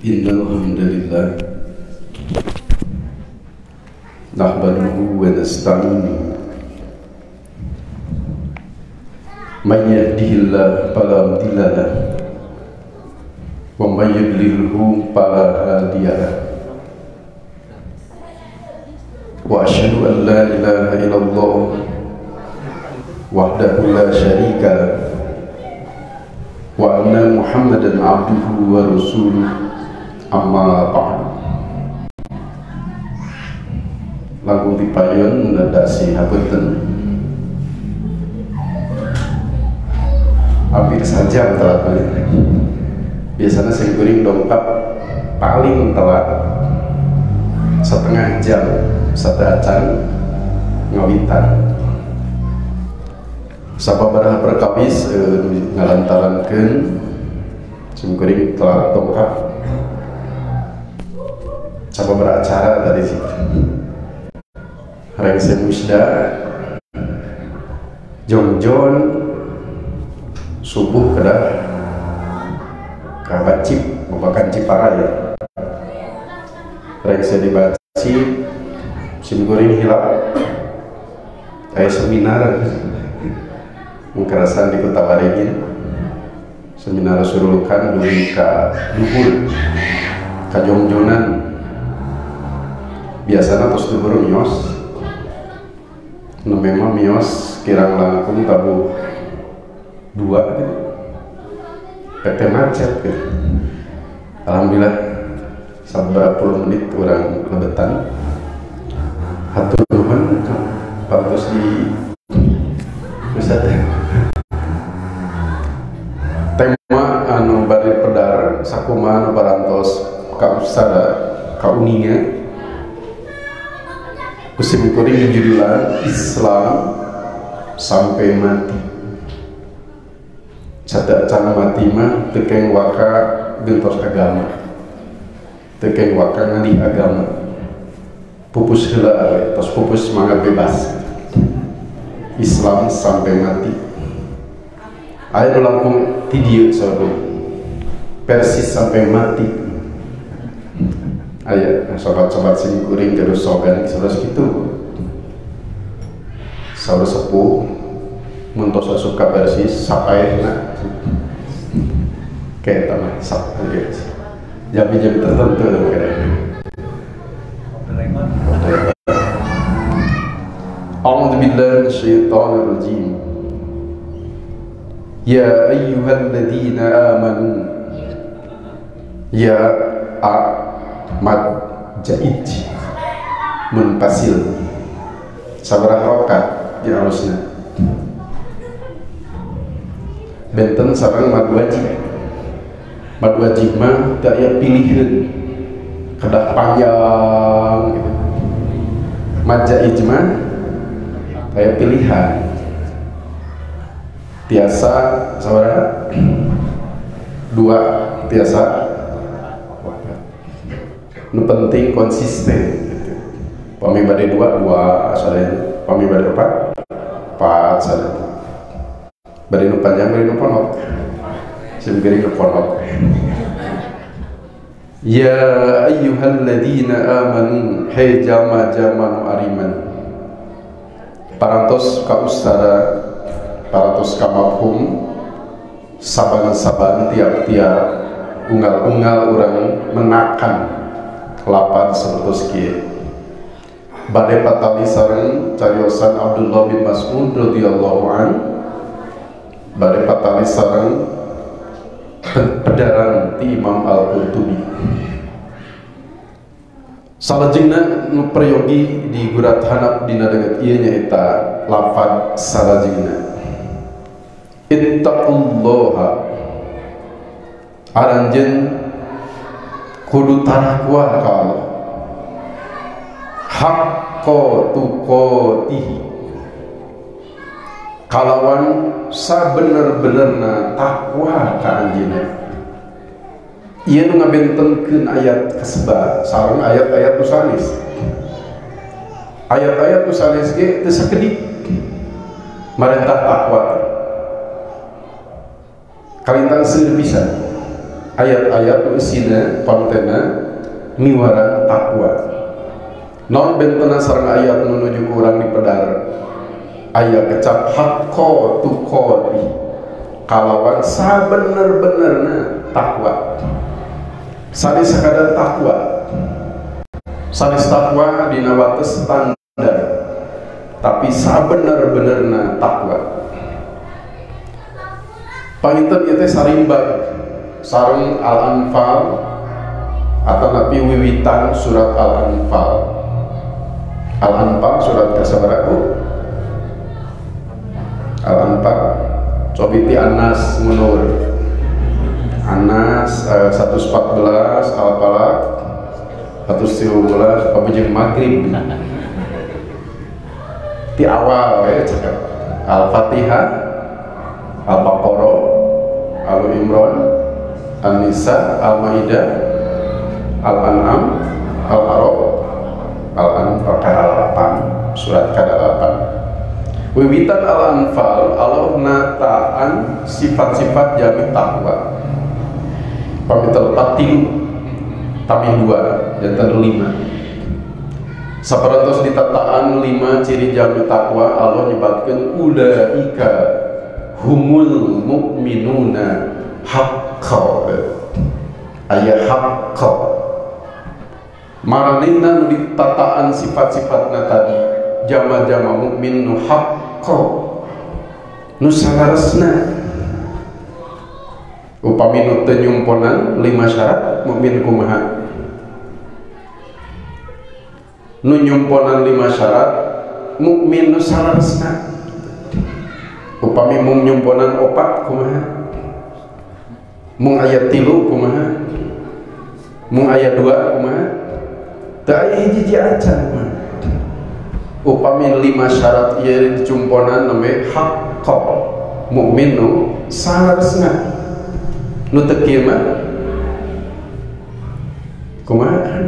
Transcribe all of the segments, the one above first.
Innal hamdalillah nahmaduhu wa nasta'inuhu man yahdihillahu fala mudilla lahu wa man yudlilhu fala hadiya lahu wa asyhadu an la ilaha illallah wahdahu la syarika lahu wa anna Muhammadan abduhu wa rasuluh. Amma ba'du. Langkung dipayun ndadasi hapunten. Hampir saja telat. Biasanya sing kuring dongkap paling telat setengah jam sateuacan ngawitan. Sababaraha perkawis ngalantarankeun sing kuring telat dongkap sama beracara tadi sih. Rengse musda jongjon subuh kedah kabacip babakan Ciparai. Rengse dibacip sim kuring hilap kayak seminar mengkerasan di Kota Waringin, seminar surulkan dugi ka duhur ka jongjonan. Biasanya terus duhur mios, nu memang mios kirang langkung tabuh dua gitu, PP macet gitu. Alhamdulillah sabar puluh menit orang lebetan. Hatur nuhun pantos di pusat. Tema anu bari pedar sakumaha anu parantos kausada kauninga kusim kuring judulan Islam sampai mati. Sateuacan mati mah teu keng waka gentos agama, teu keng waka ngalih agama, pupus heula we, tos pupus semangat bebas. Islam sampai mati. Aya nu langkung ti dieu saur Persis sampai mati. Aya sobat-sobat sing kuring terus sogan terus gitu. Saur sepuh mun tos asup ka Persis sapaehna. Kayak eta mah sak jam-jam tertentu kira. A'udzu billahi minasyaitonir rajim. Ya ayyuhalladzina amanu ya a mad jaij munfasil sabaraha rakaat di alusna benten sareng mad wajib. Mad wajib mah teu aya pilihan kedah panjang gitu. Mad jaij mah aya pilihan tiasa sabaraha dua tiasa. Nu penting konsisten gitu. Pami bade dua dua sadaya, pami bade opat empat sadaya. Bade nu panjang bade nu pondok. Sim geuring nu pondok. Ya ayyuhalladzina amanu hey jalma-jalma nu ariman. Parantos ka ustada, parantos ka mafhum saban-saban tiap-tiap unggal-unggal urang menakan lapan seperti kieu. Bade patali sareng cariosan Abdullah bin Mas'ud radhiyallahu an. Bade patali sareng pedaran ti Imam Al-Qurtubi. Salajengna nu peryogi di gurat hanap dina deungeut ieu nyaeta lafaz salajengna. Ittaqullaha aranjeun kudu tarakwa ka Allah haqqa tuqatihi kalawan sabener-benerna takwa ka anjeunna. Ieu nu ngabentenkeun ayat kasebat sareng ayat-ayat nu sanes. Ayat-ayat nu sanes ge teu sakedik marentah takwa kalintang seueur pisan. ayat-ayat nu eusina kontenna miwarang takwa. Non bentena sareng ayat nu nuju ku urang dipedar aya kecap haqqa tuqati kalawan sabener-benerna takwa. Sanes sakadar takwa, sanes takwa dina wates standar, tapi sabener-benerna takwa. Panginten ieu teh sarimbag sareng Al-Anfal atanapi wiwitan surat Al-Anfal. Al-Anfal surat kasabaraha Bu? Al-Anfal cobi ti An-Nas mundur. An-Nas 114, Al-Falaq 113, pamejeng maghrib. Ti awal we cakep. Al-Fatihah, Al-Baqarah, Al-Imran, An-Nisa, Al-Maidah, Al-An'am, Al-A'raf, Al-Anfal kadalapan, surat kadalapan. Wiwitan Al-Anfal Allah nataan sifat-sifat jami takwa. Pami telepat 3 tambah 2 janten 5. Saparantos ditataan 5 ciri jami takwa Allah nyebatkeun ulaika humul mu'minuna haqqan. Aya haqqan. Maranehna nu ditataan sifat-sifatna tadi jama-jama mukmin nu haqqo nu saleresna. Upami nu teu nyumponan 5 syarat mukmin kumaha? Nu nyumponan 5 syarat mukmin nu saleresna. Upami mung nyumponan 4 kumaha? Mung aya 3 kumaha? Mung aya 2 kumaha? Teu aya hiji acan kumaha? Upami 5 syarat ieu dicumponan namanya haqqo mukmin nu saleresna. Nu teu kieu mah kumaha?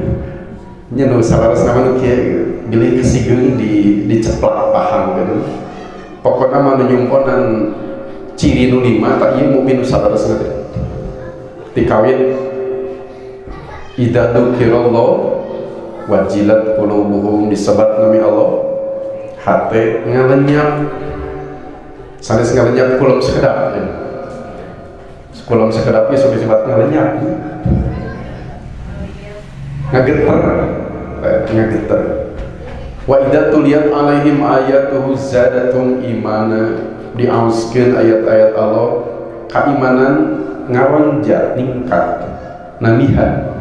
Nya nu saleresna mah nu kieu bilih kasigeung di diceplak paham gitu. Pokona mah nu nyumponan ciri nu 5 tah ieu mukmin nu saleresna teh. Dikawin idza dzukirallah wajilat qulubuhum, disebat nami Allah hate ngalenyap, sanes ngalenyap kulum sekedap ya. Kulum sekedap ge sok disebat ngalenyap, ngageter, ngageter. Wa idza tuliyat alaihim ayatuhu zadatum imana, diaoskeun ayat-ayat Allah kaimanan ngaronjat ningkat namihan.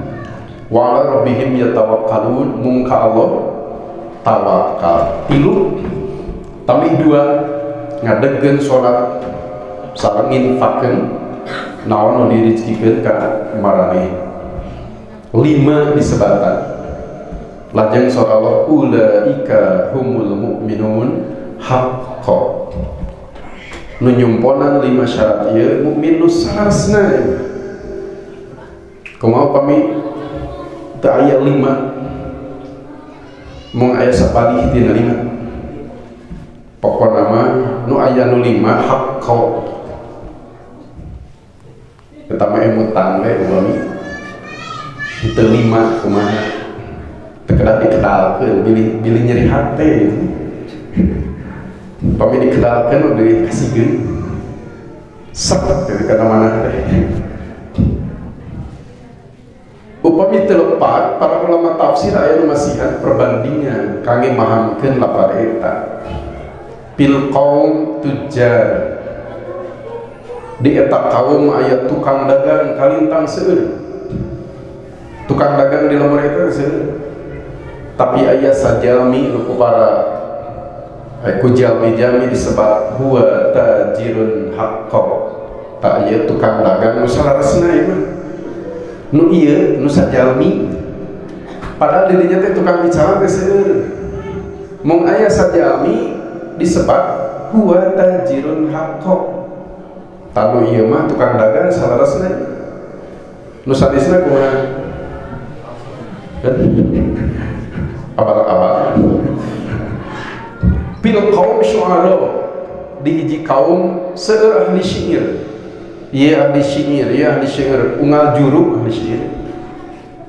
Wa ala rabbihim yatawakkalun, mung ka Allah tawakal. 3 tambah 2 ngadegkeun salat sareng nginfakeun naon nu dirizkikeun ka maraneh. 5 disebatan. Lajeng surah Allah ulaika humul mu'minun haqqo. Nu nyumponan 5 syarat ieu mukmin nu saleresna. Kumaha upami teu aya 5 mung aya sapalih tina 5. Pokona mah nu aya nu 5 haqqo. Eta mah emutan we upami teu 5 kumaha? Teu kedah dikedalkeun bilih nyeri hate gitu. Upami dikedalkeun udah dikasihkeun sek gitu kana mana teh. Upami teu lepat, para ulama tafsir aya nu masihan perbandingan kangge mahamkeun lapar eta. Pil qaum tujar, di eta kaum aya tukang dagang kalintang seueur. Tukang dagang di lembur eta seueur. Tapi aya sajalmi nu ku para ku jalmi-jalmi disebat huwa tajirun haqqo. Tak aya tukang dagang nu saleresna ieu mah. Nu ieu nu sajalmi padahal dirinya teh tukang bicara teh seueur. Mung aya sajalmi disebat huwa tajirun haqqo. Tah nu ieu mah tukang dagang saleresna. Nu sanesna kumaha? Abal-abal. Pil kaum syu'ara, di hiji kaum seueur ahli syair. Ieu ahli syair, ieu ahli syair unggal juru ahli syair.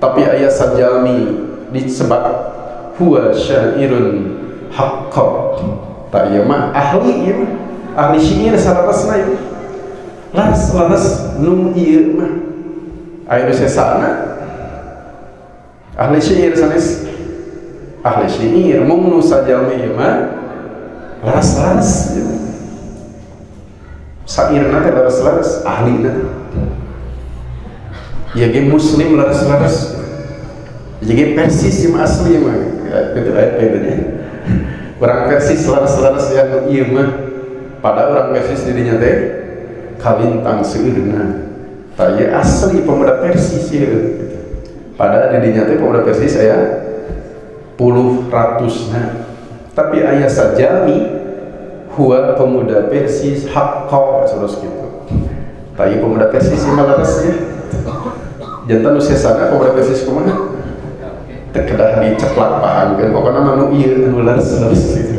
Tapi aya sajalmi disebat huwa syairun haqqa. Tak ieu mah ahli ieu mah ahli syair saleresna ieu. Laras-laras nu ieu mah aya nu sesana ahli syair sanes ahli syair mung nu sajalmi ieu mah laras-laras sairna teh laras-laras ahlina ieu ge muslim laras-laras ieu ge Persis ieu mah asli mah kitu aya teh nya urang Persis laras-laras yang ieu mah pada urang Persis dirinya teh kalintang seueurna tah ieu asli pemuda Persis ieu pada dirinya teh pemuda Persis aya puluh ratusna tapi aya sajalmi huwa pemuda Persis haqqa terus gitu tah ieu pemuda Persis ieu mah leres nya jantan nu sesana pemuda Persis kumaha teu kedah diceplak pahamkeun pokona mah nu ieu anu leres-leres gitu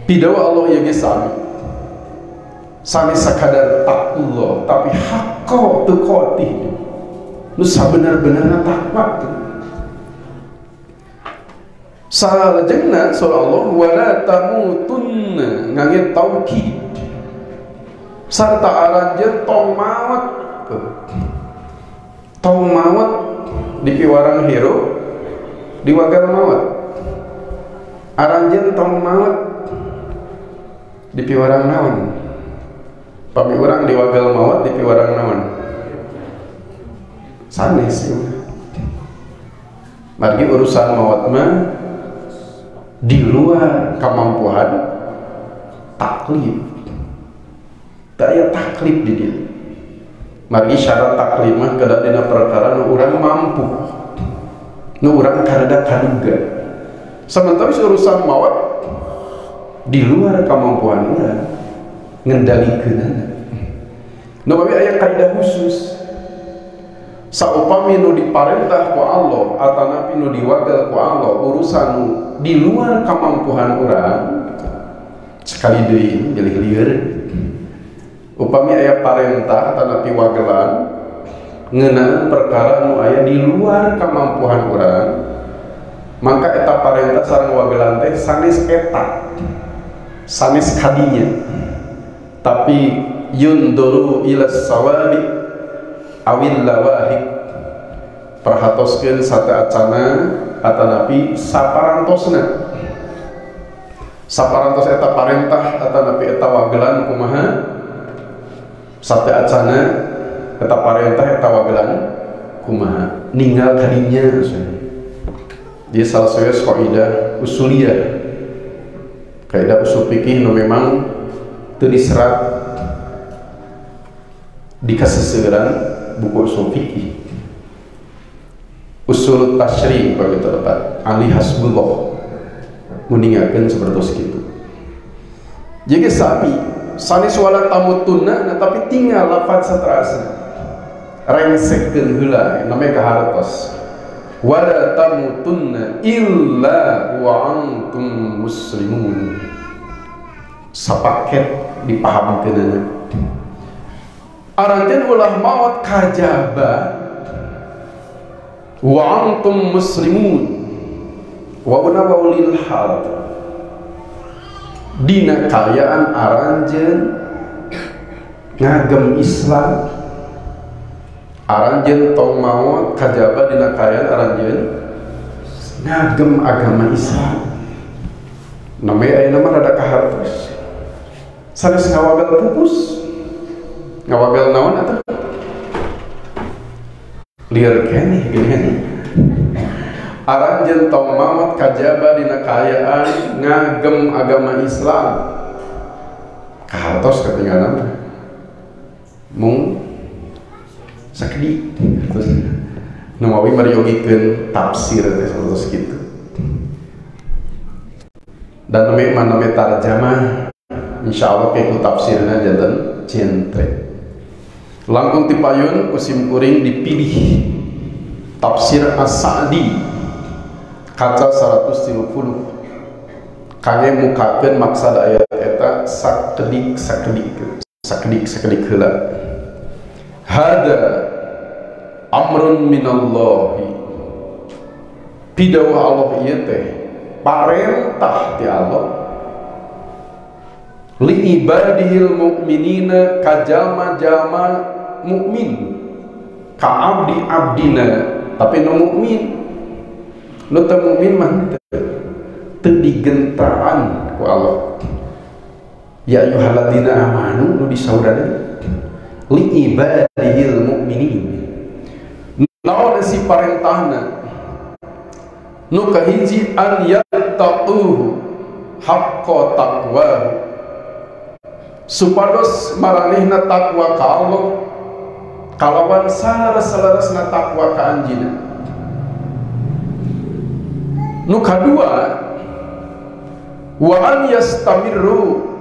pidawa Allah ieu ge sami sami sakadar taqullah tapi haqqa tuqatih nu sabenar-benarna takwa salajengna surah Allah wala tamutunna ngangge taukid sarta aranjeun tong maot tong maot dipiwarang hirup diwagal maot aranjeun tong maot dipiwarang naon pami urang diwagal maot dipiwarang naon sanes margi urusan maot mah di luar kemampuan taklif tak aya taklif di dia margi syarat taklif mah kedah dina perkara nu urang mampu nu urang kareda kaduga sementara urusan maot di luar kemampuan urang ngendalikeunana nu bae aya kaidah khusus saupami nu diparentah ku Allah atanapi nu diwagal ku Allah urusan nu di luar kemampuan urang sekali deui jadi lieur upami aya parentah atanapi wagelan ngeunaan perkara nu aya di luar kemampuan urang maka eta parentah sareng wagelan teh sanes eta sanes kadinya tapi yunduru ila sawabi awil lawahik perhatoskeun sate acana atanapi saparantosna saparantos eta parentah atanapi eta wagelan kumaha sate acana eta parentah eta wagelan kumaha ninggal kadinya dia salah satu kaidah usuliyah kaidah usul fikih nu memang teu diserat di kaseseuran buku usul fikih usul tasyri bagi terdapat Ali Hasbullah meningakeun seperti itu jadi sapi sanes wala tamutunna nah, tapi tinggal lafaz saterasna rengsekeun heula namanya kahartos wala tamutunna illa wa antum muslimun sapaket dipahamkeunana aranjeun ulah maot kajaba wa antum muslimun wa una waulil hal dina kayaan aranjeun ngagem Islam aranjeun tong maot kajaba dina kayaan aranjeun ngagem agama Islam namanya ayeuna mah rada kahartos sanes ngawagal pupus ngawagal naon atuh lieur keneh geuningan aranjeun tong maot kajaba dina kaayaan ngagem agama Islam kahartos katinggalan mung sakedik terus nu mawi maryogikeun tafsir teh sapertos kitu dan nami tarjamah insyaallah ke ku tafsirna janten centre langkung tipayun ku sim kuring dipilih tafsir As-Sa'di kaca 130 kangge mukakeun maksad ayat eta sakedik-sakedik Sakedik-sakedik heula. Hada amrun minallahi. Pidawah Allah ieu teh parentah ti Allah li ibadihil mu'minina ka jalma-jalma mukmin, ka abdi-abdina, tapi nu mukmin, nu teu mukmin mah teu digentaan ku Allah. Ya ayyuhalladzina amanu nu disaurana li ibadihil mu'minin. Naon si parentahna? Nu kahiji an yattaquhu haqqa taqwahu, supados maranehna takwa ka Allah kalawan salaras-salarasna takwa ka anjeunna. Nu kadua wa an yastamirru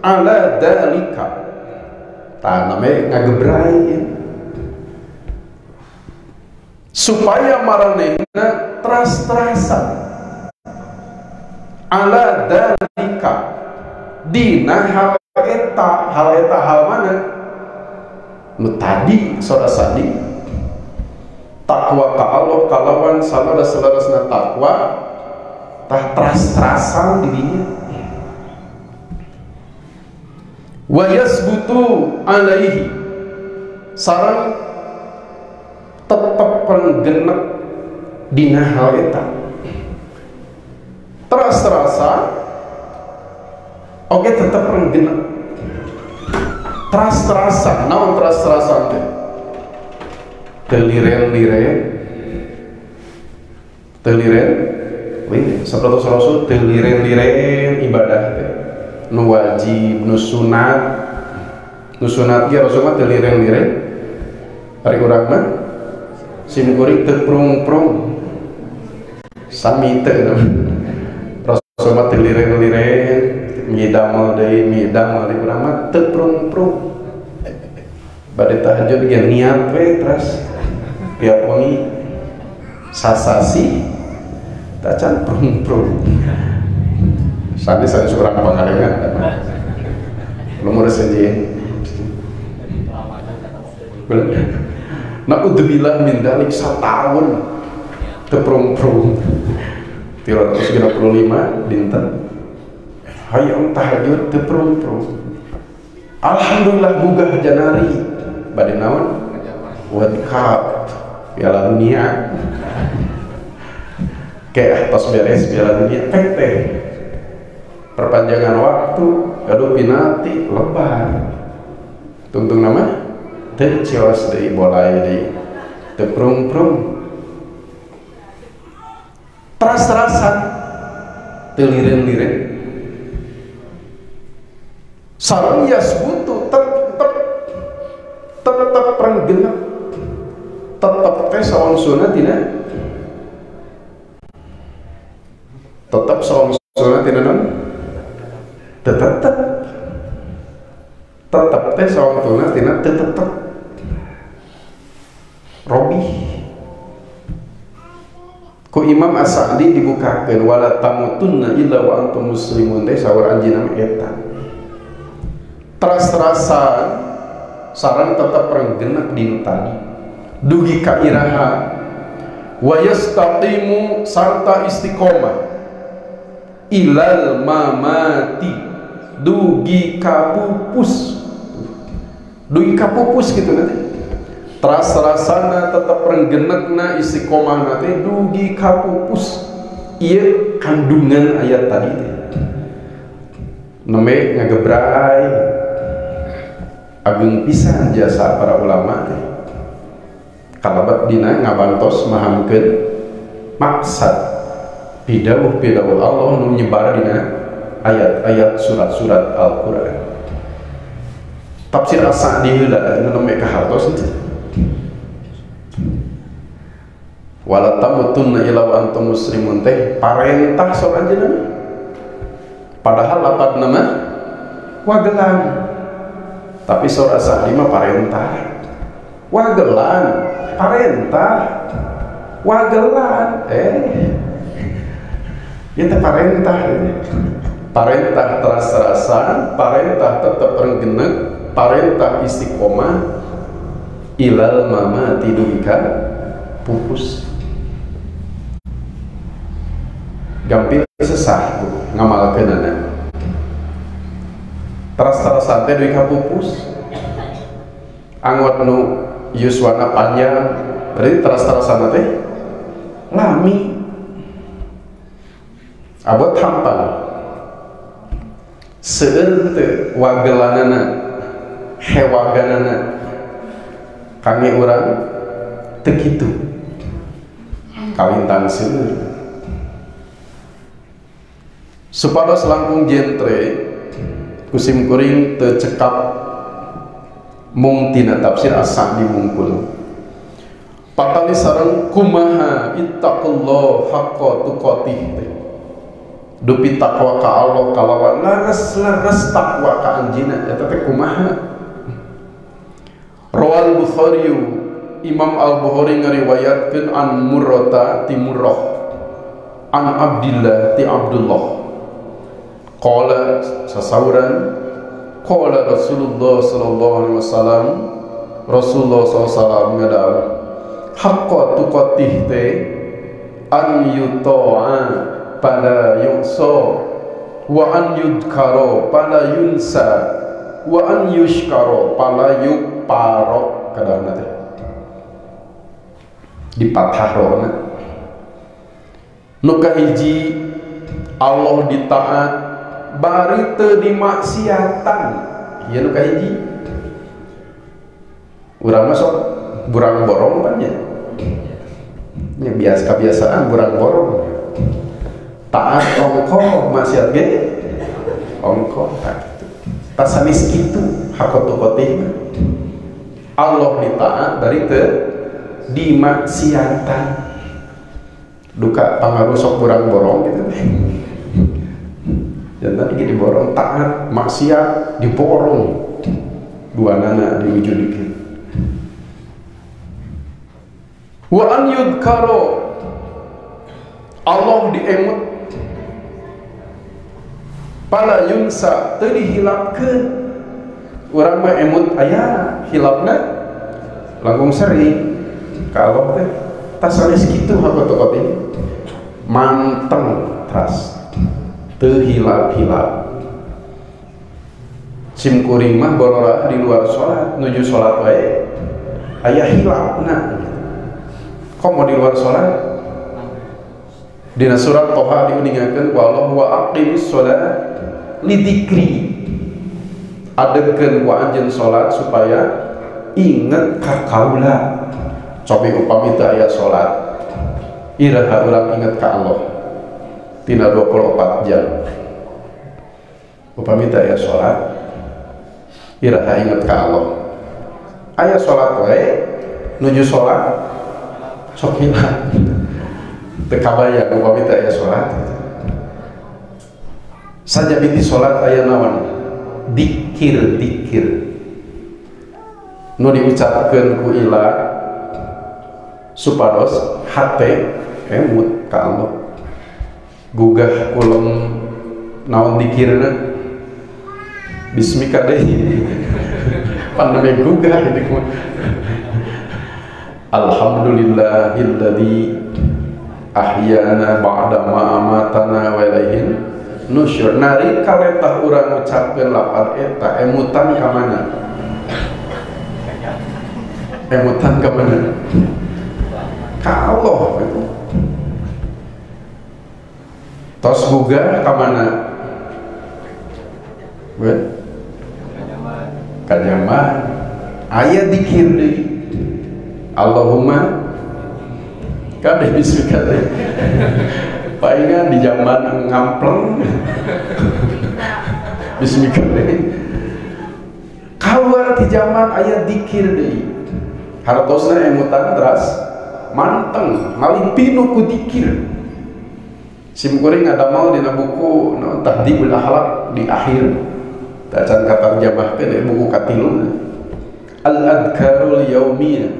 ala dalika. Tah name ngagebrai supaya maranehna teras-terasan ala dalika dina hal eta, hal eta hal mana? Nu tadi saudara sadi takwa ka Allah kalawan salaras-salarasna takwa tah teras-terasan dirinya. Wa yasbutu alaihi, sareng tetep renggenek dina hal eta. Teras-terasan oke tetep renggenek. Teras-terasan, naon teras-terasan teh? Teu liren-liren. Teu liren, liren. Sapertos Rasul teu liren-liren ibadah teh. Nu wajib, nu sunat. Nu sunat ge Rasul mah teu liren-liren. Ari urang mah sim kuring teu prung-prung. Sami teu. Rasul mah teu liren-liren, midamel deui, midamel deui, urang mah teu prung-prung. Bade tahajud ge niat we teras tiap wengi sasasi tacan prung-prung. Sami sanes urang pangalengan lumur sejen. Naudzubillah min dalik, sataun teu prung-prung. 365 dinten hayang tahajud teu prung-prung. Alhamdulillah gugah janari bade naon? World Cup, Piala Dunia. Kayak tos beres Piala Dunia pek teh. Perpanjangan waktu, gaduh pinati lebar. Tungtung nama teu cios deui bolai deui. Teu prung-prung. Teras-terasan teu liren-liren. Sareng yasbutu tetep renggenep, tetep teh sawangsuna tina, tetep sawangsuna tina non, tetep tetep teh sawangsuna tina tetep robih. Ku Imam As-Sa'di dibukakeun wala tamutunna illa wa antum muslimun teh saur anjeunna eta. Teras-terasan sareng tetep renggenek dinu tadi dugi ka iraha wa yastaqimu sarta istiqomah ilal mamati dugi ka pupus, dugi ka pupus gitu nanti. Teras-terasana tetep renggenekna istiqomahna teh dugi ka pupus. Ieu kandungan ayat tadi teh nembe ngagebrai agung pisan jasa para ulama teh kalabat dina ngabantos mahamkeun maksad pidawuh-pidawuh Allah nu nyebar dina ayat-ayat surat-surat Al-Qur'an. Tafsir As-Sa'di heula nu nembe kahartos teh. Wala tamutunna illa wa antum muslimun teh parentah sok anjeunna. Padahal lapatna mah wagelan. Tapi surah As-Sa'di mah parentah. Wagelan, parentah. Wagelan, ieu teh parentah. Parentah teras-terasan, parentah tetep renggenek, parentah istiqomah ilal mamati dugi ka pupus. Gampil sesah ngamalkeunana. Teras-terasan teh dugi ka pupus. Angot nu yuswana panjang, berarti teras-terasan teh lami. Abot hampang. Seueur teu wagelanana, hewaganana. Kami urang teu kitu. Kalintang seueur. Supados langkung jentre kusim kuring teu cekap mung tina tafsir As-Sa'di mungkul. Patali sareng kumaha ittaqullah haqqa tuqatih teh. Dupi takwa ka Allah kalawan leres-leres takwa ka anjeunna eta teh kumaha. Rawal Bukhari, Imam Al-Bukhari ngariwayatkeun an Murrata ti Murrah an Abdillah ti Abdullah qala sasauran qala Rasulullah sallallahu alaihi wasallam, Rasulullah sallallahu alaihi wasallam ngadawuh haqqa tuqatih teh an yuta'a fala yu'sa wa an yudkara fala yunsa wa an yushkara fala yukparo. Kadahna teh dipathah rona. Nu kahiji Allah ditaat bari teu dimaksiatan. Ieu nu kahiji. Urang mah sok burang borong pan nya. Nya biasa kebiasaan burang borong. Taat ongko maksiat ge ongko tak kitu. Tasanis kitu hakotu-kotih. Allah ditaat bari teu dimaksiatan. Duka pangaruh sok burang borong gitu teh. Jantan iki diborong taat maksiat diborong. Dua nana diwujudkeun. Wa an yudkaro, Allah diemut pala yunsa teu dihilapkeun. Urang mah emut aya hilapna langkung sering ka Allah teh. Tas sanes kitu hakotu-kotih ini manteng teras teu hilap-hilap. Sim kuring mah borora di luar salat nuju salat wae aya hilapna. Kok mau di luar salat? Dina surat Toha diuningakeun ku Allah wa aqimis shalat li dzikri. Adegkeun ku anjeun salat supaya inget ka kaula. Cobi upami teu aya salat, iraha urang inget ka Allah tina 24 jam. Upami teu aya salat, iraha inget ka Allah. Aya salat wae nuju salat sok hilap. Teu kabayang upami teu aya salat. Sajabiti salat aya naon? Dikir-dikir nu diucapkeun ku ila supados hate emut ka Allah. Gugah kulem naon dikirna bismika deui pandemi gugah ini. Alhamdulillahilladzi ahyana ba'da ma amatana wa ilaihin nusyur. Nari kaletah urang ngucapkeun lapan eta emutan ka mana? Emutan ka mana? Ka Allah gitu. Tos gugah ka mana? Ka jaman. Aya dikir deui. Allahumma kabeh bismika teh. Palingan di zaman ngampleng bismika teh. Kaluar di zaman aya dikir deui. Hartosna emutan teras manteng malipinu ku dikir. Sim kuring ngadamel dina buku no, Tahdhibul Akhlak di akhir. Tacan katarjamahkeun buku katilu. Al-Adkarul Yaumiyah,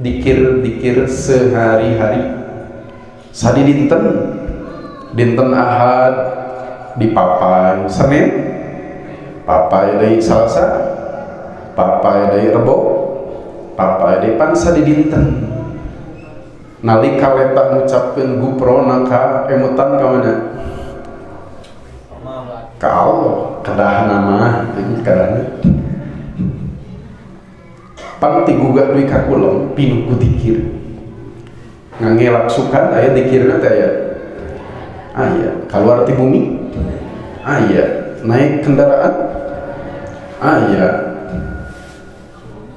dikir-dikir sehari-hari. Sadi dinten, dinten Ahad dipapai, Senin papai deui, Salasa Papae deui rebo, papae deui pan sadidinten. Nalika letah ngucapkeun guprona ka emutan ka mana? Ka Allah, kadahna mah kadahna. Pan tigugah deui ka kulem pinuh ku dikir. Ngangelak sukan aya dikirna teh aya. Aya, kaluar ti bumi aya, naik kendaraan aya.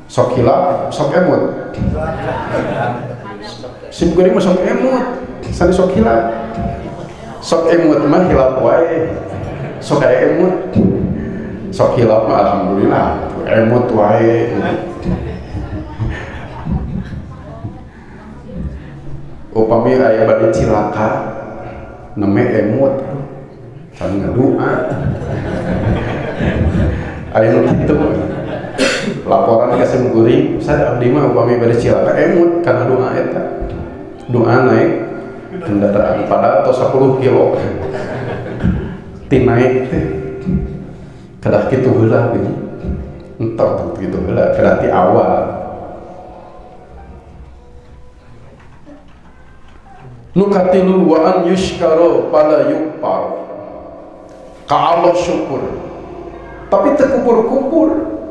Sok hilap, sok emut. Sim kuring mah sok emut, sanes sok hilap. Sok emut mah hilap wae. Sok aya emut. Sok hilap mah alhamdulillah, emut wae. Upami aya bade cilaka neme emut can ngadua. Aya nu kitu. Laporan ka sim kuring, Ustaz abdi mah upami bade cilaka emut kana doa eta. Doa naik kendaraan padahal tos 10 kilo. Ti naik teh kedah kitu heula geuning. Entong kitu heula kedah ti awal. Nu katilu wa an yushkaro fala yukfar. Ka Allah syukur tapi teu kupur-kupur.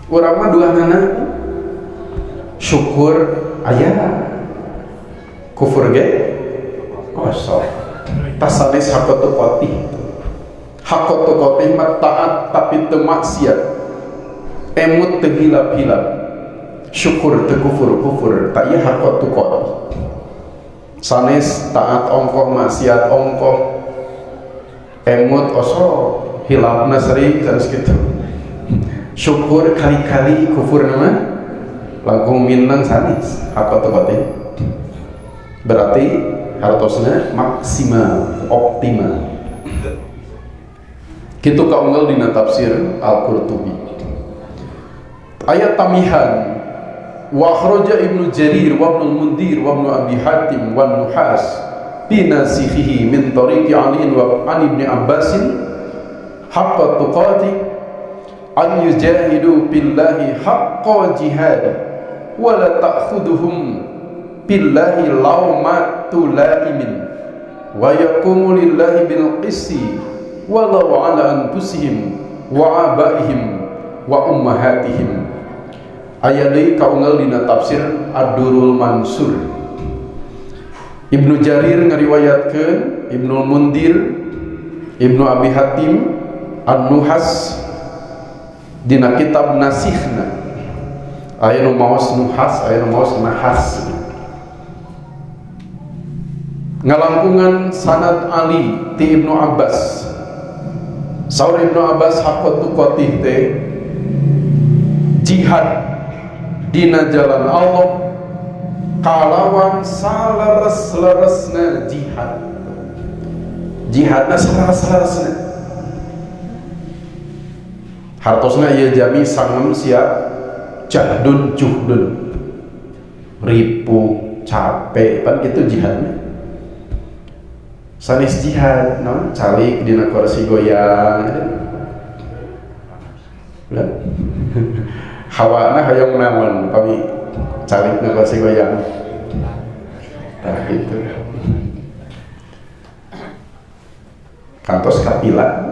Urang mah duahanana syukur aya, kufur ge kosong. Tasanis haqqatu qatih. Haqqatu qatih mah taat tapi teu maksiat, emut teu hilap-hilap, syukur teu kufur-kufur. Tak ieu haqqatu qatih. Sanes taat ongkoh, maksiat ongkoh, emut osok, hilapna sering sanes kitu. Syukur kali-kali, kufur nama langkung minang sanes haqqatu qatih. Berarti hartosna maksimal, optimal. Kitu kaunggal dina tafsir Al-Qurtubi. Ayat tamihan wa akhraja Ibnu Jarir wa Ibnu Mundir wa Ibnu Abi Hatim wa Nuhas bi nasikhihi min tariqi Ali wa an Ibni Abbasin haqqa tuqati an yujahidu billahi haqqa jihad wa la ta'khuduhum billahi laumatu laimin wa yaqumu lillahi bil qisti walau ala anfusihim wa abaihim wa ummahatihim. Aya deui kaunggal dina tafsir Ad-Durrul Mansur. Ibnu Jarir ngariwayatkeun, Ibnu Mundir, Ibnu Abi Hatim, An-Nuhas dina kitab Nasikhna. Aya nu maos Nuhas, aya nu maos Nahas. Ngalangkungan sanad Ali ti Ibnu Abbas. Saur Ibnu Abbas haqqatu qatih teh jihad dina jalan Allah kalawan saleres-leresna jihad. Jihadna saleres-leresna. Hartosna ieu jami sangem siap jahdun juhdun. Ripuh, capek, pan kitu jihadna. Sanes jihad naon calik dina kursi goyang. Lah. Hawana hayang naon pami calik na kursi goyang. Tah kitu. Kantos ka pila.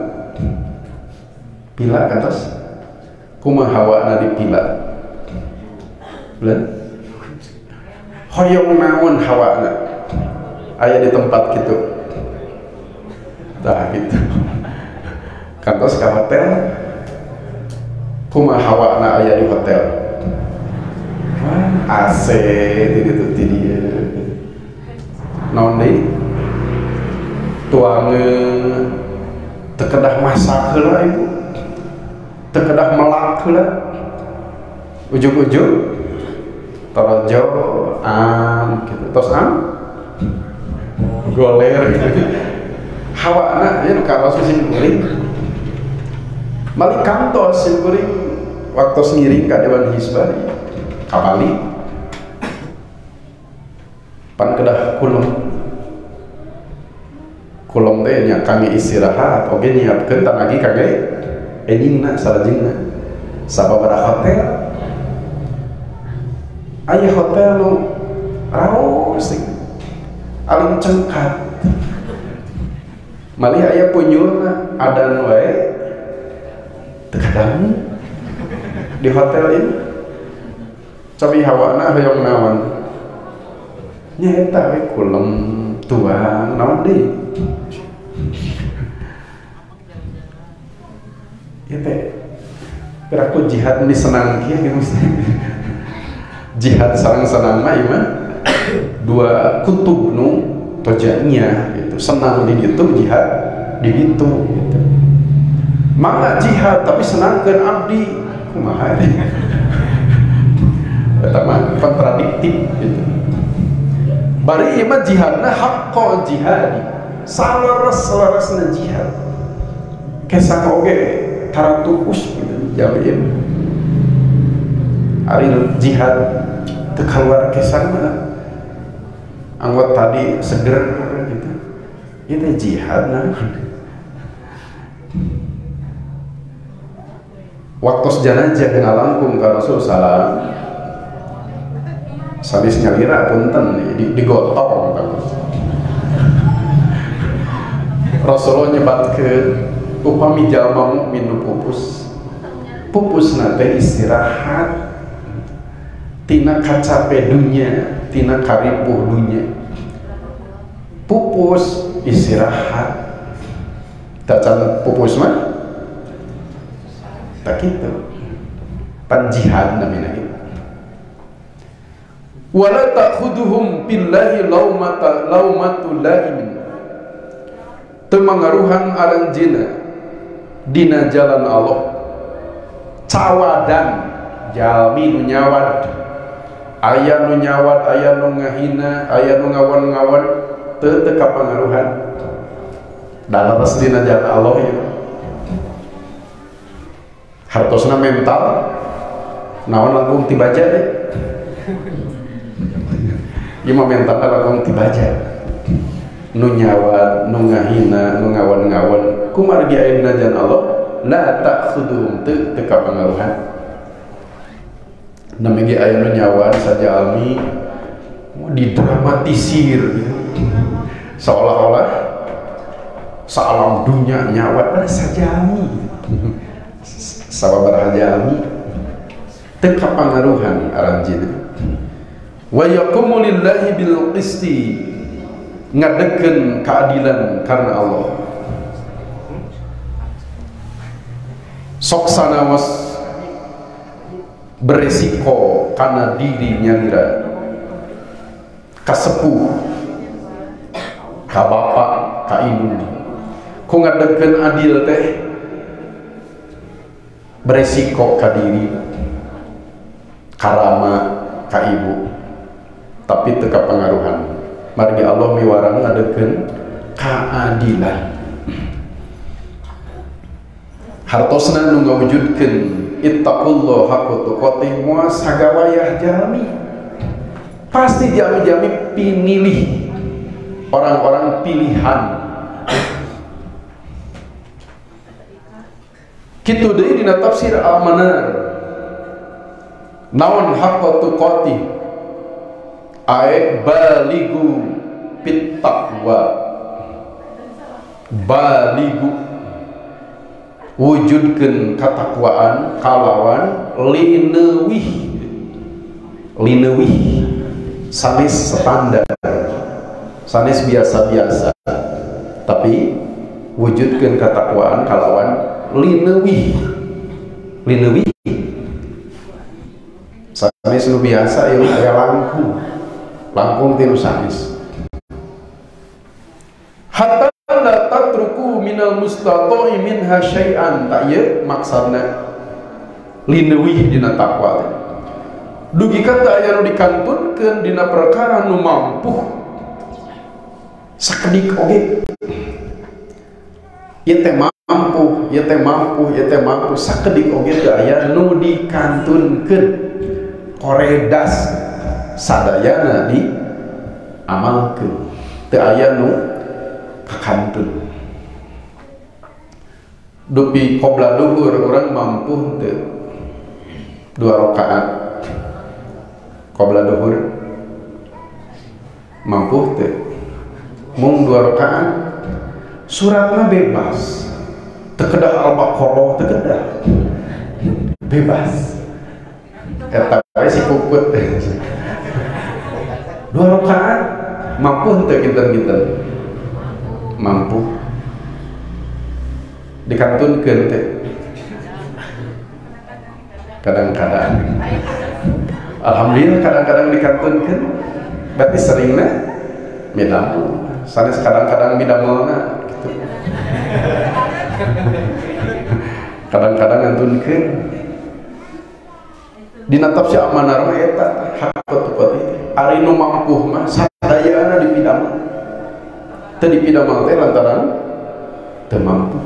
Pila kantos kumaha hawana di pila. Lah. Hoyong naon hawana aya di tempat kitu. Tah gitu. Kantos ka hotel kumaha hawana aya di hotel. Wah, AC di ditu ti dieu. Naon deui? Tuangeun teu kedah masak heula ibu. Teu kedah melak heula. Ujug-ujug torojo am kitu. Tos am goler gitu. Hawana ieu nu karos sim kuring. Malik kantos sim kuring waktu ngiring ka Dewan Hisbah ka Bali. Pan kedah kulem. Kulem teh nya kami istirahat oge nyiapkeun tanagi kage enjingna sarajengna. Sababaraha hotel aya hotel nu raos alim cengkat malih aya punyulna adan wae teu kadangu di hotel ini cobi hawana hoyong naon nya eta we kulem tuang naon deui ieu teh piraku jihad ini senang kieu gitu. Jihad sareng senang mah ieu mah dua kutub nu tojanya gitu. Senang di ditu jihad di ditu gitu. Mangga jihad tapi senangkeun abdi kumaha eta mah kontradiktif gitu. Bari ieu mah jihadna haqqo jihadi saleres-saleresna jihad kesang oge taratukus gitu jami ieu ari jihad teu kaluar kesang mah anggot tadi seger gitu ieu teh jihad nah. Waktu jenazah ngalangkung ka Rasul salam sanes nyalira punten digotong Rasulullah nyebatkeun upami jalma mukmin nu pupus pupusna teh istirahat tina kacape dunya tina karipuh dunya pupus istirahat tacan pupus mah tak kitu pan jihad namina kitu wala ta'khuduhum billahi laumata laumatul laimin teu mangaruhan aranjeuna dina jalan Allah cawadan jalmi nu nyawad aya nu nyawad aya nu ngahina aya nu ngawan-ngawan teu teu kapangaruhan dalaras dina jalan Allah ieu hartosna mental naon langkung tibaja deh ieu mah mental langkung tibaja nu nyawad nu ngahina nu ngawan-ngawan kumargi aya dina jalan Allah la ta'khuduhum teu teu kapangaruhan namanya aya nu nyawad saja almi didramatisir gitu. Seolah-olah saalam dunia nyawad pada saja almi sababaraha jalmi teu kapangaruhan aranjeuna wa yaqumu lillahi bil qisti ngadegkeun keadilan karena Allah sok sanaos beresiko karena diri nyalira kasepuh ka bapak ka indung ku ngadegkeun adil teh beresiko ka diri karama ka ibu tapi teu kapangaruhan margi Allah miwarang ngadegkeun keadilan hartosna nu ngawujudkeun ittaqullaha haqqa tuqatih moal sagawayah jalmi pasti jami-jami pinilih orang-orang pilihan kitu deui dina tafsir Al-Manar naon haqqa tuqatih ae baligu pit taqwa baligu wujudkeun katakwaan kalawan lineuwih lineuwih sanes standar sanes biasa-biasa tapi wujudkeun katakwaan kalawan lineuwih lineuwih sanes nu biasa ieu aya langkung langkung ti nu sanes hatta la tatruku minal mustata'i minha syai'an tak ieu maksudna lineuwih dina takwa dugi ka teu aya nu dikantunkeun dina perkara nu mampu sakedik oge ieu teh mampu ieu teh mampu ieu teh mampu sakedik oge teu aya nu dikantunkeun koredas sadayana di amalkeun teu aya nu kakantun dupi qobla duhur urang mampu teu 2 rakaat qabla duhur mampu teu mung 2 rakaat suratna bebas teu kedah Al-Baqarah teu kedah bebas eta we si puput 2 rakaat mampu teu kinten-kinten mampu dikantunkeun teh kadang-kadang alhamdulillah kadang-kadang dikantunkeun berarti seringna midamel sanes kadang-kadang midamelna gitu. Kadang-kadang ngantunkeun dina tafsir Al-Manar mah eta hakot ari nu mampuh mah sadayana dipidamel teu dipidamel teh lantaran teu mampu.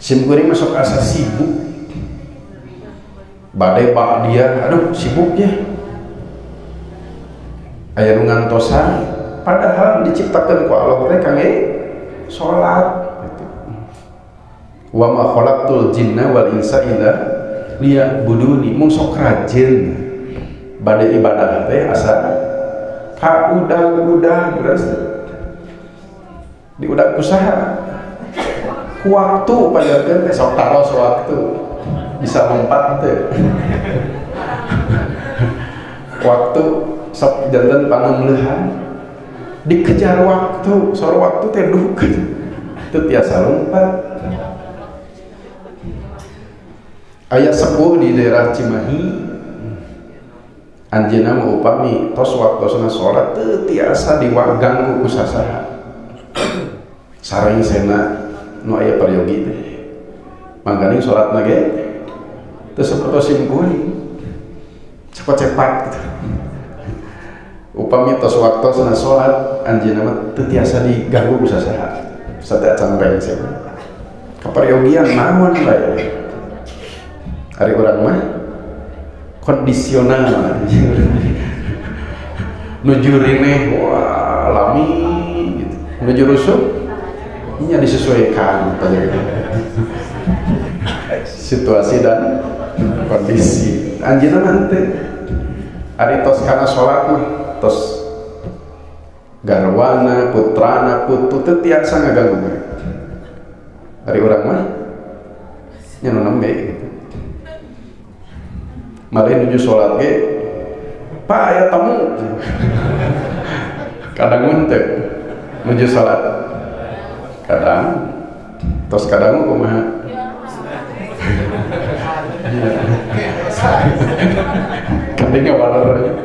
Sim kuring masuk asa sibuk badai pak dia aduh sibuknya aya nu ngantosan padahal diciptakeun ku Allah teh kangge salat gitu. Wa ma khalaqtul jinna wal insa illa liya'buduni mung sok rajin badai ibadah teh asa ka udah-udah beres diudag ku saha ku waktu pajarkeun teh sok taros waktu bisa lompat teh waktu sok janten panamleuhan dikejar waktu sor waktu teh duka teu tiasa lompat. Aya sepuh di daerah Cimahi anjeunna mah upami tos waktosna salat teu tiasa diwaganggu ku sasaha sareng sena nu aya peryogi teh mangkaning salatna ge teu sapertos simkuring cepat-cepat gitu. Upami tos waktosna salat anjeunna mah teu tiasa diganggu ku sasaha sateuacan rengse kaperyogian naon bae ari urang mah kondisional nuju rineh wah lami gitu nuju rusuh nya disesuaikan situasi dan kondisi anjeunna mah teu ari tos kana salat mah tos garwana putrana putu teu tiasa ngaganggu ari urang mah nya nu nembe gitu. Mari nuju salat ge pak aya tamu kadang mun teu nuju salat kadang tos kadang kumaha kadangnya waler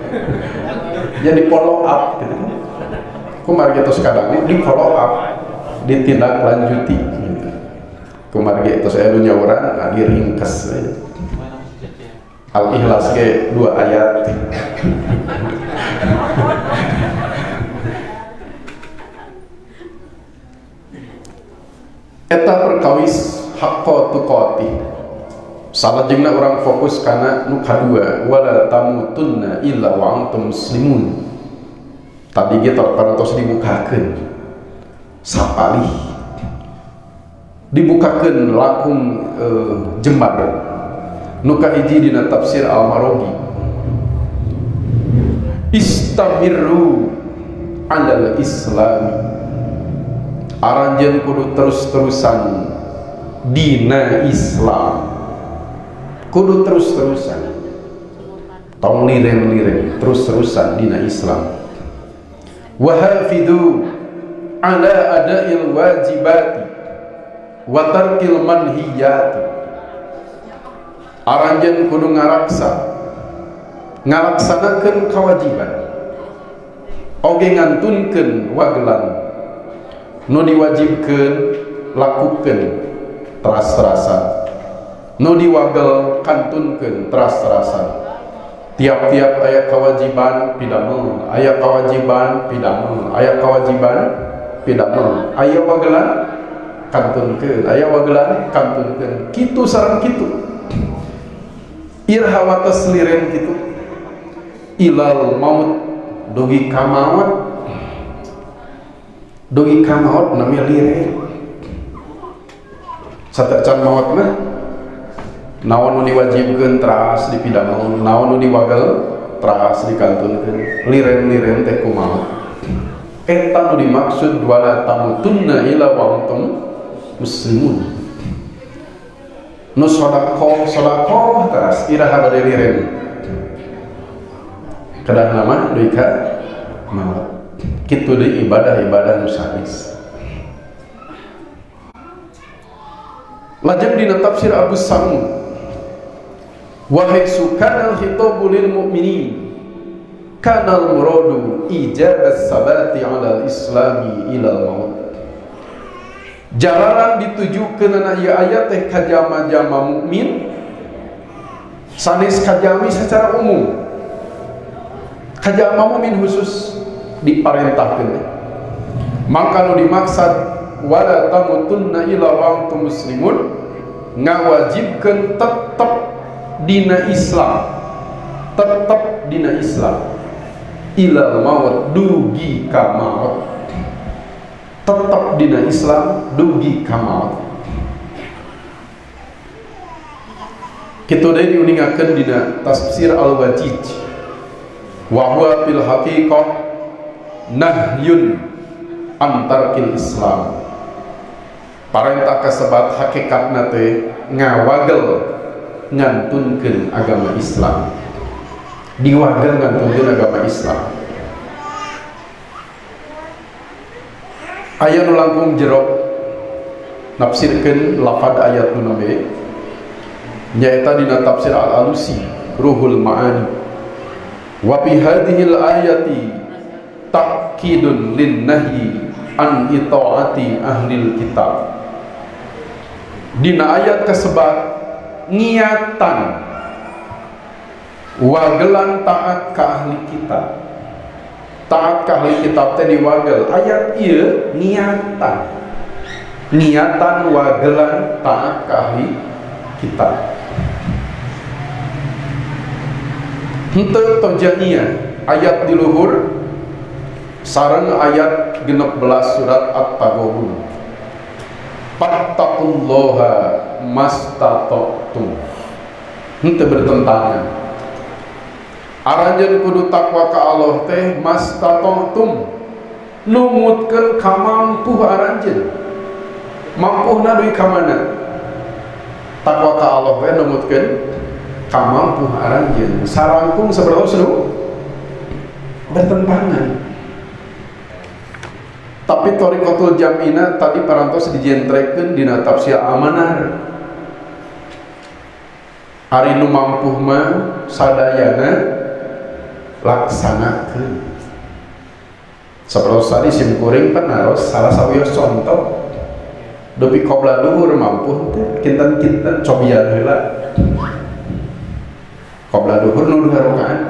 jadi follow up gitu. Kumargi tos kadang di follow up ditindaklanjuti gitu. Kumargi tos aya nu nyauran diringkes Al-Ikhlas ke 2 ayat. Eta perkawis haqqa tuqatih. Salajengna urang fokus kana nu kadua wala tamutunna illa wa antum muslimun. Tadi ge parantos dibukakeun sapalih. Dibukakeun langkung jembar. Nu kahiji dina tafsir Al-Marogi istamirru alal islami aranjeun kudu terus-terusan dina Islam kudu terus-terusan tong liren-liren terus-terusan dina Islam wa hafidu ala adail wajibati wa tarkil manhiyati aranjeun kudu ngaraksa ngalaksanakeun kewajiban oge ngantunkeun wagelan nu diwajibkeun lakukeun teras-terasan nu diwagel kantunkeun teras-terasan tiap-tiap aya kewajiban pidamel aya kewajiban pidamel aya kewajiban pidamel aya wagelan kantunkeun aya wagelan kantunkeun kitu sareng kitu irha wates liren kitu ilal maut dugi ka maut dugi ka maut namanya liren sateuacan maut mah Naon nu diwajibkeun teras dipidamel, naon nu diwagel teras dikantunkeun, liren-liren teh kumaha. Eta nu dimaksud wala tamutunna illa wa antum muslimun. Nu sedekah sedekah teras iraha bade liren. Kedah nama deui ka maut. Kitu deui ibadah-ibadah nu sanes. Lajeng dina tafsir Abu Sa'ud, wa haitsu kana al-khitabu lil mu'minin kana al-muradu ijabas sabati 'ala al-islami ila al-maut. Jalaran ditujukeun ieu ayat teh ka jama-jama mukmin sanes kajami secara umum, kajama mukmin khusus diparentahkeun. Mangka nu dimaksad wala tamutunna illa wa antum muslimun ngawajibkeun tetep dina Islam, tetep dina Islam ilal maut dugi ka maut, tetep dina Islam dugi ka maut. Kitu deui diuningakeun dina tafsir Al-Wajij, wa huwa fil haqiqah nahyun an tarkil Islam. Parentah kasebat hakikatna teh ngawagel ngantunkeun agama Islam, diwagel ngantunkeun agama Islam. Aya nu langkung jero nafsirkeun lafad ayat nu nembe nyaeta dina tafsir Al-Alusi Ruhul Ma'ani, wa fi hadhil ayati ta'kidun lin nahyi an itaati ahlil kitab. Dina ayat kasebat niatan wagelan taat ka ahli kitab, taat ka ahli kitab teh diwagel. Ayat ieu niatan, niatan wagelan taat ka ahli kitab. Henteu tojania ayat di luhur sareng ayat 16 surat At-Taghabun, fattaqullaha mastata'tum. Henteu bertentangan. Aranjeun kudu takwa ka Allah teh mastata'tum, numutkeun kamampuh aranjeun. Mampuhna deui ka mana? Takwa ka Allah teh numutkeun kamampuh aranjeun. Sarangkung sapertos nu bertentangan. Tapi thariqatul jam'ina tadi parantos dijentrekeun dina tafsir Amanar. Ari nu mampuh mah sadayana laksanakeun. Sapertos tadi sim kuring penaros salah sawios contoh. Dupi qobla duhur mampuh teh kinten-kinten cobian heula. Qobla duhur nu 2 rakaat.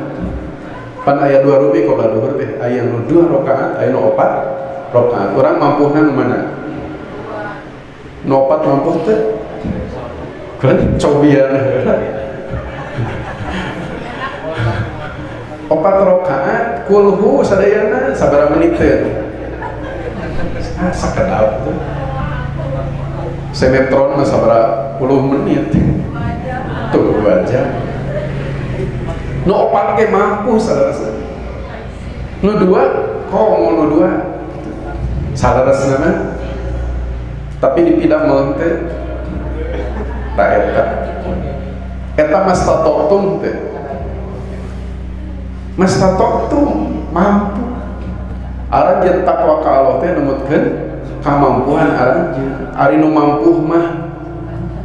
Pan aya 2 rupi qobla duhur teh, aya nu 2 rakaat, aya nu 4 rakaat. Urang mampuhna nu mana? Nu 4 mampuh teh? Kan cobian heula. 4 rakaat kulhu sadayana sabaraha menit teh? Ah, sakedap tuh. Sinetron mah sabaraha puluh menit. Tuh 2 jam. Nu 4 ge mampu sadarasna. Nu 2 komo nu 2. Sadarasna mah. Tapi dipidamel teh ta eta. Eta mastata'tum teh. Mastata'tum mampu. Aranjeun takwa ka Allah teh numutkeun kamampuan aranjeun. Ari nu mampuh mah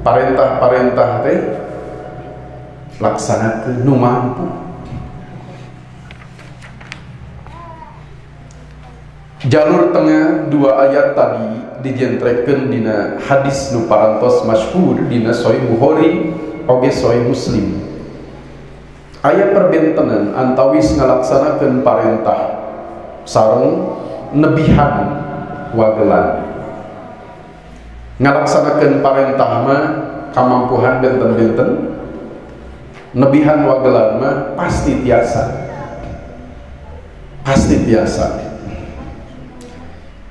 parentah-parentah teh laksanakeun nu mampu. Jalur tengah dua ayat tadi dijentrekeun dina hadis nu parantos masyhur dina Sahih Bukhari oge Sahih Muslim. Aya perbentenan antawis ngalaksanakeun parentah sareng nebihan wagelan. Ngalaksanakeun parentah mah kamampuhan benten-benten, nebihan wagelan mah pasti tiasa. Pasti tiasa.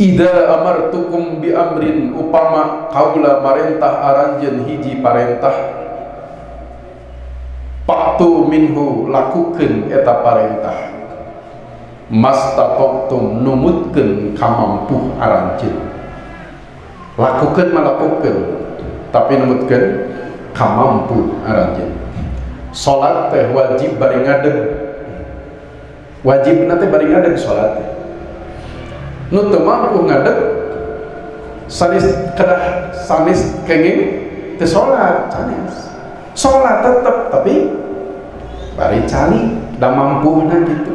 Ida amartukum bi amrin, upama kaula marentah aranjeun hiji parentah, Fa'tu minhu lakukeun eta parentah mastata'tum numutkeun kamampuh aranjeun. Lakukeun mah lakukeun tapi numutkeun kamampu aranjeun. Salat teh wajib bari ngadeg, wajibna teh bari ngadeg salat teh. Nu teu mampu ngadeg sanes kedah sanes kenging teu salat sanes. Salat tetep tapi bari calik da mampuhna kitu.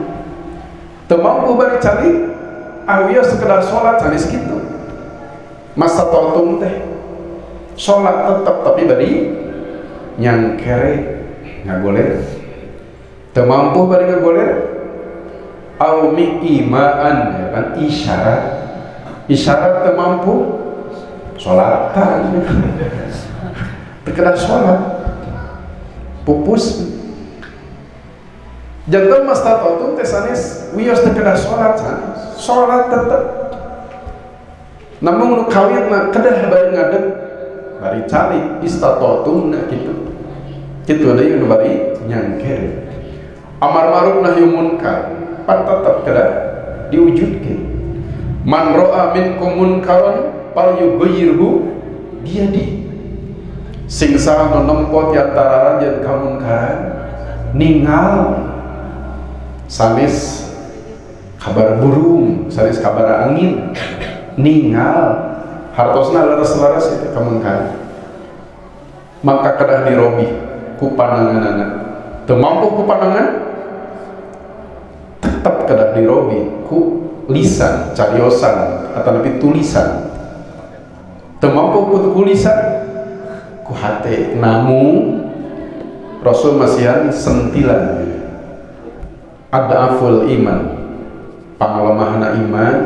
Teu mampu bari calik awios sekedar salat sanes kitu. Mastata'tum teh salat tetep tapi bari nyangkere ngagoler. Teu mampu bari ngagoler au mi'imaan ya kan isyarat. Isyarat teu mampu salatan. Teu kedah salat pupus. Janten mastata'tum teh sanes wios teu kedah salat sanes. Salat tetep. Namun nu kawitna kedah bari ngadeg bari calik istata'tumna kitu. Kitu deui nu bari nyangkere. Amar ma'ruf nahi munkar pan tetep kedah diwujudkeun. Man ra'a minkum munkaran falyughayyirhu biyadihi. Sing saha nu nempo ti antara anjeun kamunkaran ningal sanes kabar burung, sanes kabar angin, ningal hartosna leres-leres itu kamunkaran. Maka kedah dirobih ku pananganana. Teu mampu ku panangan tetep kedah dirobih ku lisan, cariosan atau lebih tulisan. Teu mampu ku lisan ku hate. Namun Rasul masihan sentilan adaful iman, pangalemahna iman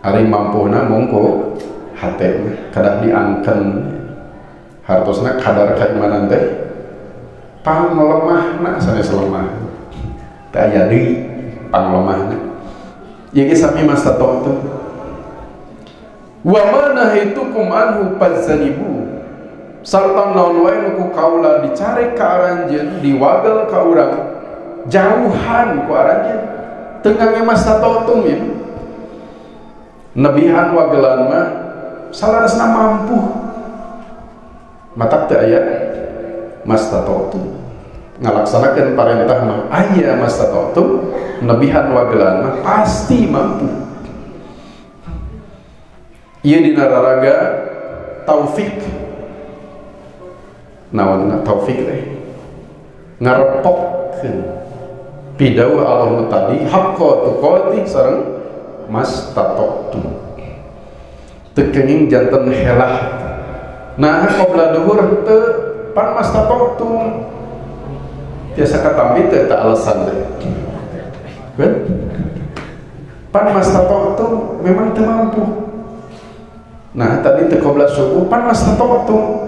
ari mampuhna mongko hate kedah diangken. Hartosna kadar keimanan teh panglemahna sanes lemah teh aya deui panglemahna. Ieu ge sami mastata'tum. Wa ma nahitukum anhu fadzanibu, sarta naon wae nu ku kaula dicari ka aranjeun, diwagel ka urang, jauhan ku aranjeun. Teu ngangge mastata'tum ya. Nebihan wagelan mah salaresna mampu. Matak teu aya mastata'tum. Ngalaksanakeun parentah mah aya mastata'tum, nebihan wagelan mah pasti mampu. Ieu dina raraga taufik. Naon taufik teh? Ngarepokkeun pidawuh Allah nu tadi haqqa tuqatih sareng mastata'tum. Teu kenging janten helah. Nah qabla duhur teu pan mastata'tum. Tiasa katampi teu eta alasan teh. Kan? Pan mastata'tum memang teu mampu. Nah tadi teu qabla subuh pan mastata'tum.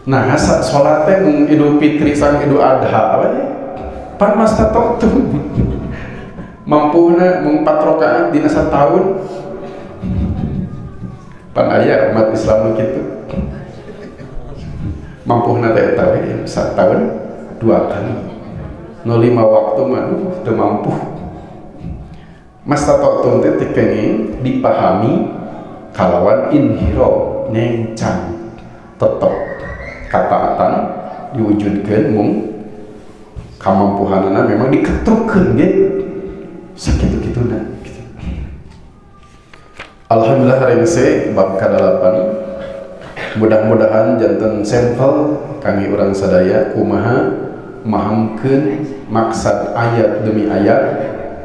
Nah salat teh mung Idul Fitri sareng Idul Adha we pan mastata'tum. Mampuna mung 4 rakaat dina sataun. Pan aya umat Islam nu kitu. Mampuhna teh eta we sataun 2 kali. Nu 5 waktu mah teu mampu. Mastata'tum teh teu kenging dipahami kalawan inhiro nyencang tetep kataatan diwujudkeun mung kamampuhanana memang diketrukkeun ge sakitu-kituna gitu. Alhamdulillah rengse bab ka-8. Mudah-mudahan janten sampel kami urang sadaya kumaha mahamkeun maksad ayat demi ayat,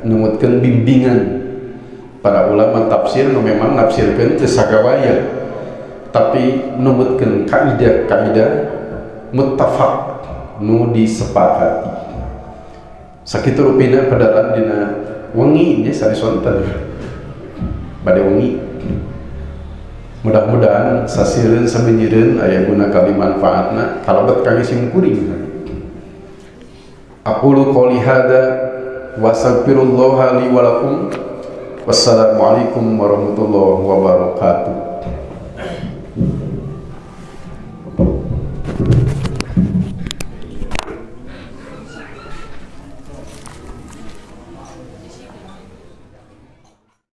numutkeun bimbingan para ulama tafsir nu memang nafsirkeun teu sagawaya tapi numutkeun kaidah-kaidah muttafaq nu disepakati. Sakitu rupina padaran dina wengi nya sari sonten bade wengi. Mudah-mudahan sasireun sabenjireun aya guna kali manfaatna kalebet kami simkuring. Aqulu qouli hadza wa astaghfirullaha li wa lakum. Wassalamualaikum warahmatullahi wabarakatuh.